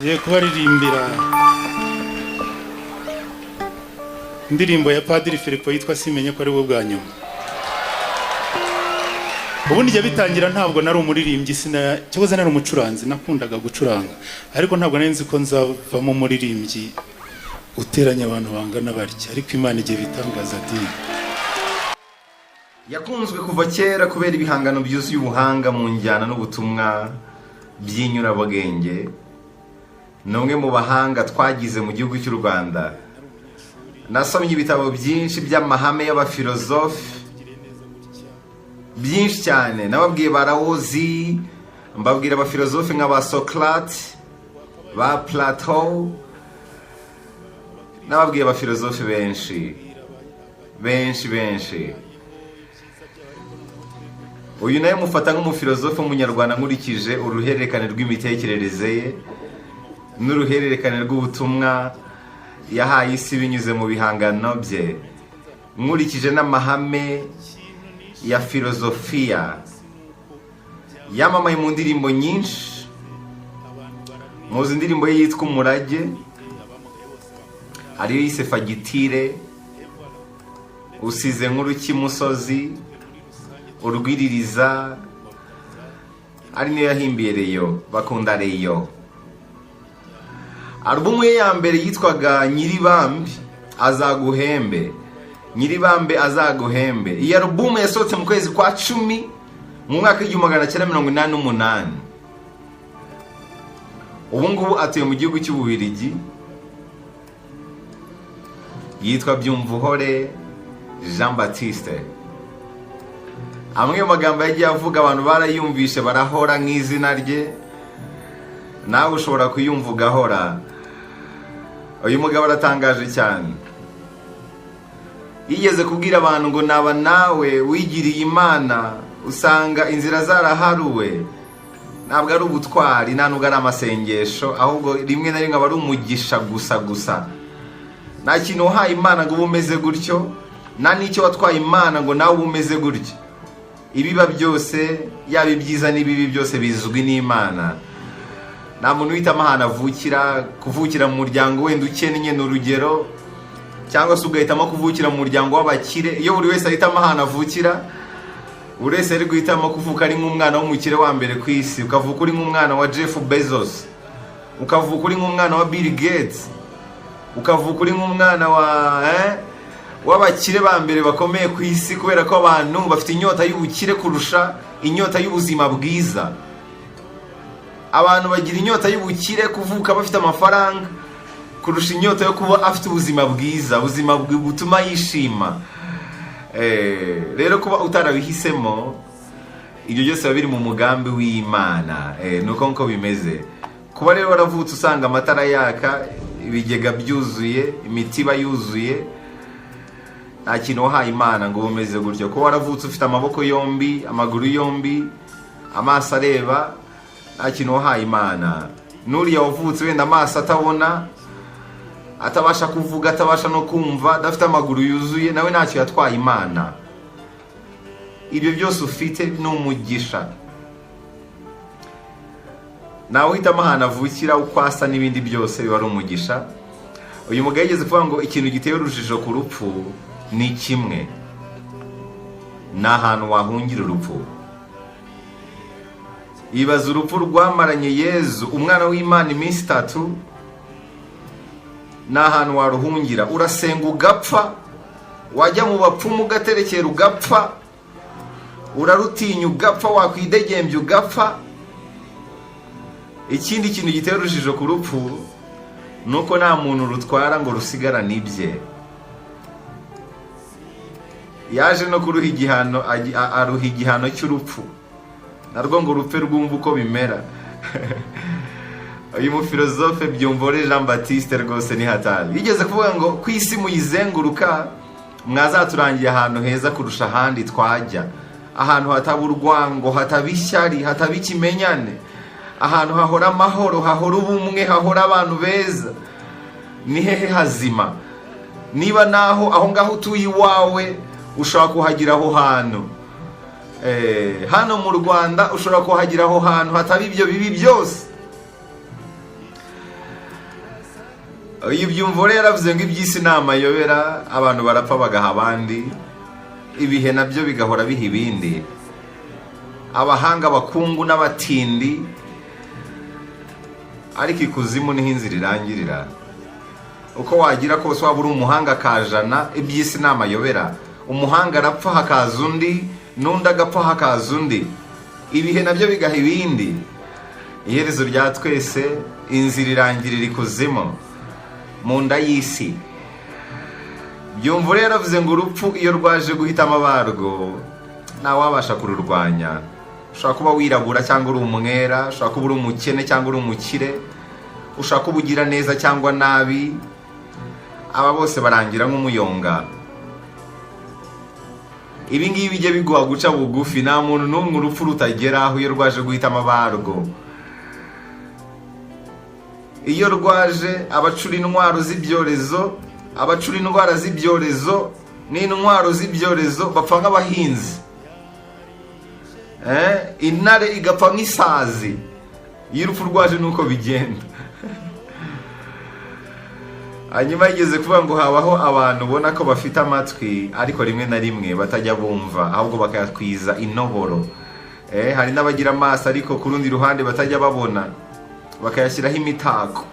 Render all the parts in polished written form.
Ngiye kubaririmbira indirimbo ya Padiri Filipo yitwa "Simenye ko ari bwo bwa nyuma". Ubundi njya bitangira ntabwo nari umuririmbyi, sina cyakoze nari umucuranzi, nakundaga gucuranga, ariko ntabwo nari nzi ko nzavamo umuririmbyi uteranya abantu bangana batya. Ariko Imana igihe bitangaza di. Yakunzwe kuva kera kubera ibihangano byuzuye ubuhanga mu njyana n'ubutumwa by'inyurabwenge. Ni umwe mu bahanga twagize mu gihugu cy'u Rwanda. Nasomye ibitabo byinshi by'amahame y'abafilozofe byinshi cyane. Nababwiye barawozi, mbabwira abafilozofe nka ba Socrate, ba Plato, nababwiye abafilozofe benshi benshi benshi. Uyu nawe mufata nk'umufilozofe w'umunyarwanda, nkurikije uruhererekane rw'imitekerereze ye n'uruhererekane rw'ubutumwa yahaye isi binyuze mu bihangano bye, nkurikije n'amahame ya filozofiya. Yamamaye mu ndirimbo nyinshi. Muzi indirimbo ye yitwa "Umurage", hariyo yise "Fagitire", "Usize nk'urukimusozi", "Urwiririza", ari niyo yahimbiye Reyo, bakunda Reyo. Alubumu ye ya mbere yitwaga "Nyiribambe Azaguhembe", "Nyiribambe Azaguhembe". Iyi alubumu yasohotse mu kwezi kwa 10 mu mwaka w'1988. Ubu ngubu atuye mu gihugu cy'Ububiligi. Yitwa Byumvuhore Jean Baptiste. Amwe mu magambo yagiye avuga, abantu barayumvishe barahora nk'izina rye. Nawe ushobora kuyumva ugahora. Uyu mugabo aratangaje cyane. Yigeze kubwira abantu ngo naba nawe wigiriye Imana, usanga inzira zaraharuwe. Ntabwo ari ubutwari, nta nubwo ari amasengesho, ahubwo rimwe na rimwe aba ari umugisha gusa gusa. Nta kintu wahaye Imana ngo ube umeze gutyo, nta n'icyo watwaye Imana ngo nawe ube umeze gutyo. Ibiba byose, yaba ibyiza n'ibibi, byose bizwi n'Imana. Nta muntu uhitamo ahantu avukira. Kuvukira mu muryango wenda ukennye ni urugero, cyangwa se ugahitamo kuvukira mu muryango w'abakire. Iyo buri wese ahitamo ahantu avukira, buri wese ari guhitamo kuvuka ari nk'umwana w'umukire wa mbere ku isi. Ukavuka uri nk'umwana wa Jeff Bezos, ukavuka uri nk'umwana wa Bill Gates, ukavuka uri nk'umwana wa w'abakire ba mbere bakomeye ku isi, kubera ko abantu bafite inyota y'ubukire kurusha inyota y'ubuzima bwiza. Abantu bagira inyota y'ubukire, kuvuka bafite amafaranga, kurusha inyota yo kuba afite ubuzima bwiza, ubuzima butuma yishima. Rero kuba utarabihisemo, ibyo byose biba biri mu mugambi w'Imana. Ni uko nguko bimeze. Kuba rero waravutse usanga amatara yaka, ibigega byuzuye, imitiba yuzuye, nta kintu wahaye Imana ngo ube umeze gutyo. Kuba waravutse ufite amaboko yombi, amaguru yombi, amaso areba, nta kintu wahaye Imana. N'uriya wavutse wenda amaso atabona, atabasha kuvuga, atabasha no kumva, adafite amaguru yuzuye, nawe ntacyo yatwaye Imana. Ibyo byose ufite ni umugisha. Nawe uhitamo ahantu avukira, uko asa n'ibindi byose, biba ari umugisha. Uyu mugabo yigeze kuvuga ngo ikintu giteye urujijo ku rupfu ni kimwe, ni ahantu wahungira urupfu. Ibaza urupfu rwamaranye Yezu umwana w'Imana iminsi 3, ni ahantu waruhungira? Urasenga ugapfa, wajya mu bapfumu ugaterekera ugapfa, urarutinya ugapfa, wakwidegembya ugapfa. Ikindi kintu gitera urujijo ku rupfu ni uko nta muntu rutwara ngo rusigarane ibye. Yaje no kuruha igihano, aruha igihano cy'urupfu narwo ngo rupfe rwumve uko bimera. Uyu mufilozofe Byumvuhore Jean Baptiste rwose ni hatari. Yigeze kuvuga ngo ku isi muyizenguruka, mwazaturangiye ahantu heza kurusha ahandi twajya, ahantu hataba urwango, hataba ishyari, hataba ikimenyane, ahantu hahora amahoro, hahora ubumwe, hahora abantu beza. Ni hehe hazima? Niba naho aho ngaho utuye iwawe ushobora kuhagira aho hantu, hano mu Rwanda ushobora kuhagira aho hantu hataba ibyo bibi byose. Uyu Byumvuhore yaravuze ngo iby'isi ni amayobera, abantu barapfa bagaha abandi, ibihe nabyo bigahora biha ibindi, abahanga, abakungu n'abatindi, ariko ikuzimu niho inzira irangirira. Uko wagira kose, waba uri umuhanga kajana, iby'isi ni amayobera. Umuhanga arapfa hakaza undi, n'undi agapfa hakaza undi, ibihe nabyo bigaha ibindi. Iherezo rya twese, inzira irangirira ikuzimu, mu nda y'isi. Byumvuhore yaravuze ngo urupfu iyo rwaje guhitamo abarwo, ntawabasha kururwanya. Ushobora kuba wirabura cyangwa uri umwera, ushobora kuba uri umukene cyangwa uri umukire, ushobora kuba ugira neza cyangwa nabi, aba bose barangira nk'umuyonga. Ibi ngibi bijya biguha guca bugufi. Nta muntu n'umwe urupfu rutageraho iyo rwaje guhitamo abarwo. Iyo rwaje, abacura intwaro z'ibyorezo, abacura indwara z'ibyorezo n'intwaro z'ibyorezo bapfa nk'abahinzi. Intare igapfa nk'isazi. Iyo urupfu rwaje nuko bigenda. Hanyuma yigeze kuvuga ngo habaho abantu ubona ko bafite amatwi, ariko rimwe na rimwe batajya bumva, ahubwo bakayatwiza intoboro. Hari n'abagira amaso, ariko ku rundi ruhande batajya babona, bakayashyiraho imitako.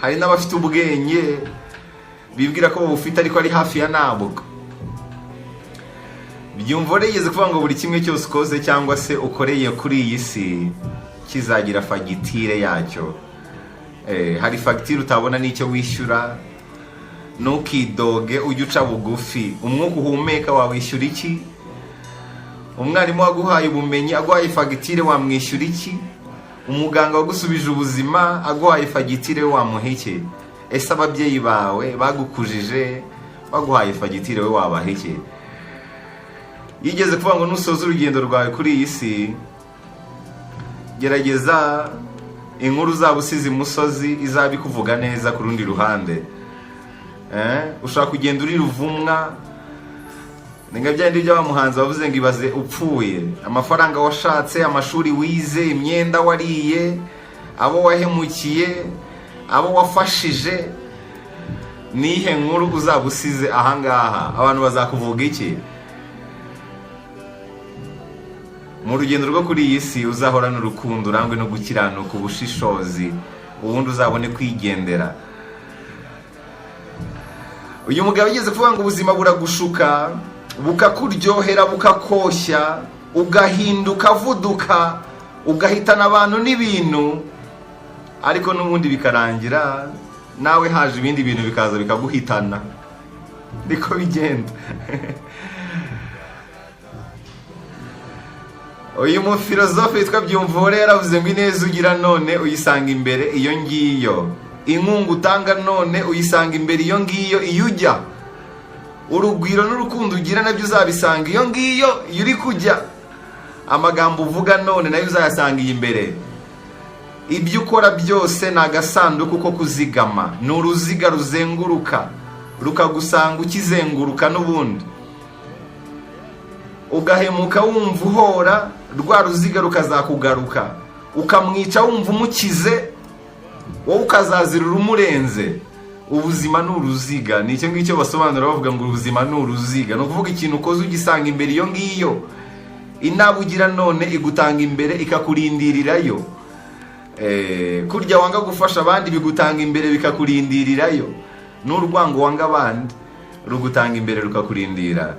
Hari n'abafite ubwenge bibwira ko babufite, ariko ari hafi ya nabwo. Byumvuhore yigeze kuvuga ngo buri kimwe cyose ukoze cyangwa se ukoreye kuri iyi si kizagira fagitire yacyo. Hari fagitire utabona n'icyo wishyura. Ntukidoge, ujye uca bugufi. Umwuka uhumeka wawishyura iki? Umwarimu waguhaye ubumenyi aguhaye fagitire wamwishyura iki? Umuganga wagusubije ubuzima aguhaye fagitire wamuha iki? Ese ababyeyi bawe bagukujije baguhaye fagitire we wabaha iki? Yigeze kuvuga ngo nusoza urugendo rwawe kuri iyi si, gerageza inkuru uzaba usize imusozi izaba ikuvuga neza ku rundi ruhande. Ushobora kugenda uri ruvumwa, ni nka bya bindi by'abamuhanzi bavuze ngo ibaze upfuye, amafaranga washatse, amashuri wize, imyenda wariye, abo wahemukiye, abo wafashije, nihe nkuru uzaba usize ahangaha? Abantu bazakuvuga iki? Mu rugendo rwo kuri iyi si, uzahorana urukundo, urangwe no gukiranuka, ubushishozi, ubundi uzabone kwigendera. Uyu mugabo yigeze kuvuga ngo ubuzima buragushuka, bukakuryohera, bukakoshya, ugahinduka avuduka, ugahitana abantu n'ibintu, ariko n'ubundi bikarangira nawe haje ibindi bintu bikaza bikaguhitana. Niko bigenda. Uyu mufilozofe witwa Byumvuhore yaravuze ngo ineza ugira none uyisanga imbere iyo ngiyo, inkunga utanga none uyisanga imbere iyo ngiyo iyo ujya, urugwiro n'urukundo ugira nabyo uzabisanga iyo ngiyo iyo uri kujya, amagambo uvuga none nayo uzayasanga iyi imbere. Ibyo ukora byose ni agasanduku ko kuzigama, ni uruziga ruzenguruka rukagusanga ukizenguruka n'ubundi, ugahemuka wumva uhora, rwa ruziga rukazakugaruka, ukamwica wumva umukize, wowe ukazazira urumurenze. Ubuzima ni uruziga. Ni icyo ngicyo basobanura bavuga ngo ubuzima ni uruziga. Ni ukuvuga ikintu ukoze ugisanga imbere iyo ngiyo. Inaba ugira none igutanga imbere, ikakurindirirayo. Kurya wanga gufasha abandi bigutanga imbere, bikakurindirirayo. N'urwango wanga abandi rugutanga imbere, rukakurindira.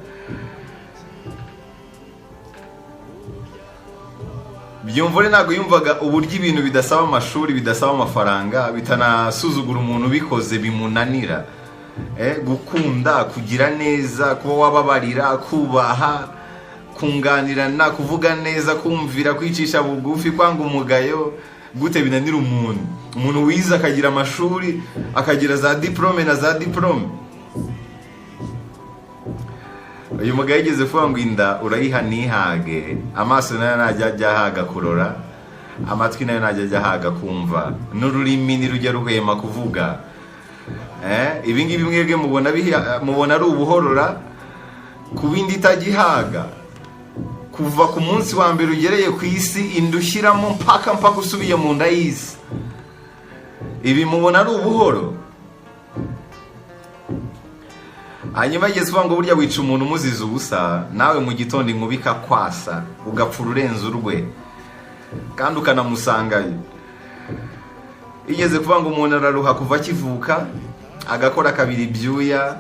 Byumvuhore ntabwo yumvaga uburyo ibintu bidasaba amashuri, bidasaba amafaranga, bitanasuzugura umuntu ubikoze bimunanira. Gukunda, kugira neza, kuba wababarira, kubaha, kunganirana, kuvuga neza, kumvira, kwicisha bugufi, kwanga umugayo, gute binanira umuntu? Umuntu wize akagira amashuri, akagira za diplome na za diplome. Uyu mugabo yigeze kuvuga ngo inda urayiha ntihage, amaso nayo ntajya ajya ahaga kurora, amatwi nayo ntajya ajya ahaga kumva, n'ururimi ntirujya ruhwema kuvuga. Ibi ngibi mwebwe mubona ari ubuhorora ku bindi itagihaga. Kuva ku munsi wa mbere ugereye ku isi, inda ushyiramo mpaka mpaka usubiye mu nda y'isi, ibi mubona ari ubuhoro? Hanyuma yigeze uvuga ngo burya wica umuntu umuziza ubusa, nawe mu gitondo inkuba ikakwasa, ugapfa ururenze urwe kandi ukanamusangayo. Yigeze kuvuga ngo umuntu araruha kuva akivuka, agakora kabiri ibyuya,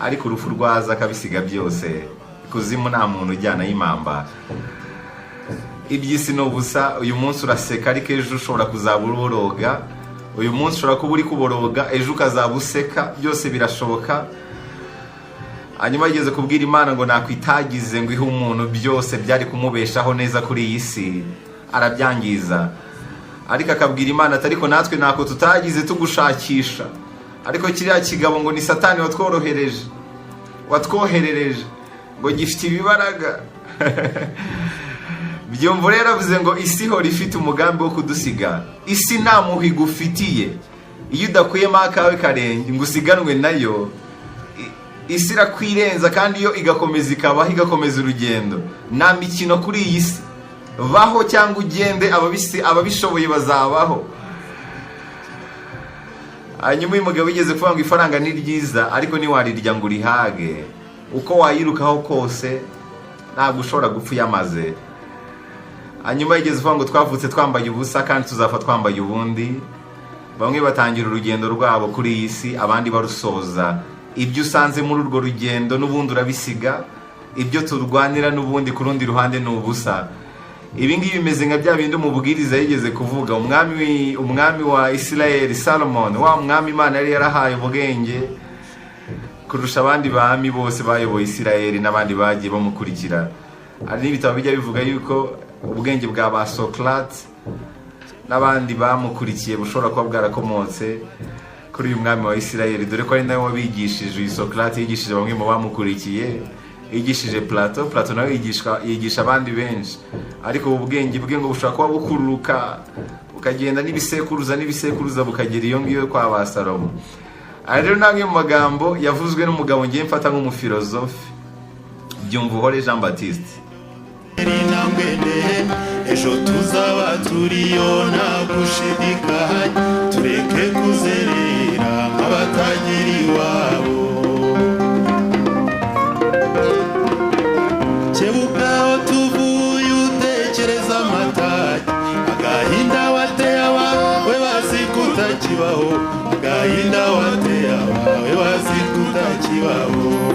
ariko urupfu rwaza akabisiga byose. Ikuzimu nta muntu ujyanayo impamba. Iby'isi ni ubusa. Uyu munsi uraseka, ariko ejo ushobora kuzaba uboroga. Uyu munsi ushobora kuba uri kuboroga, ejo ukazaba useka. Byose birashoboka. Hanyuma yigeze kubwira Imana ngo nakwitagize ngo ihe umuntu byose byari kumubeshaho neza kuri iyi si, arabyangiza. Ariko akabwira Imana ati ariko natwe ntako tutagize tugushakisha, ariko kiriya kigabo ngo ni Satani watworohereje, watwoherereje, ngo gifite ibibaraga. Byumva rero avuze ngo isi ihora ifite umugambi wo kudusiga. Isi nta muhigo igufitiye. Iyo udakuyemo akawe karenge ngo usiganwe nayo, isi irakwirenza, kandi yo igakomeza ikabaho, igakomeza urugendo. Nta mikino kuri iyi si. Baho cyangwa ugende, ababishoboye bazabaho. Hanyuma uyu mugabo yigeze kuvuga ngo ifaranga ni ryiza, ariko ntiwarirya ngo urihage. Uko wayirukaho kose, ntabwo ushobora gupfa uyamaze. Hanyuma yigeze kuvuga ngo twavutse twambaye ubusa kandi tuzapfa twambaye ubundi. Bamwe batangira urugendo rwabo kuri iyi si, abandi barusoza. Ibyo usanze muri urwo rugendo n'ubundi urabisiga. Ibyo turwanira n'ubundi ku rundi ruhande ni ubusa. Ibi ngibi bimeze nka bya bindi umubwiriza yigeze kuvuga. Umwami wa Isirayeli Salomon, wa mwami Imana yari yarahaye ubwenge kurusha abandi bami bose bayoboye Isirayeli n'abandi bagiye bamukurikira. Hari n'ibitabo bijya bivuga yuko ubwenge bwa ba Socrate n'abandi bamukurikiye bushobora kuba bwarakomotse kuri uyu mwami wa Isirayeli, dore ko ari nawe wabigishije. Uyu Socrate yigishije bamwe mu bamukurikiye, yigishije Plato, Plato nawe yigisha abandi benshi. Ariko ubu bwenge bwe ngo bushobora kuba bukururuka, bukagenda n'ibisekuruza n'ibisekuruza, bukagera iyo ngiyo kwa ba Salomo. Aya rero ni amwe mu magambo yavuzwe n'umugabo ngiye mfata nk'umufilozofe, Byumvuhore Jean Baptiste. Intambwe ndende, ejo tuzaba turiyo nta gushidikanya. Tureke kuzerera nk'abatagira iwabo. Kebuka aho tuvuye, utekereza amatage, agahinda wateye abawe bazi kutakibaho, agahinda wateye abawe bazi kutakibaho.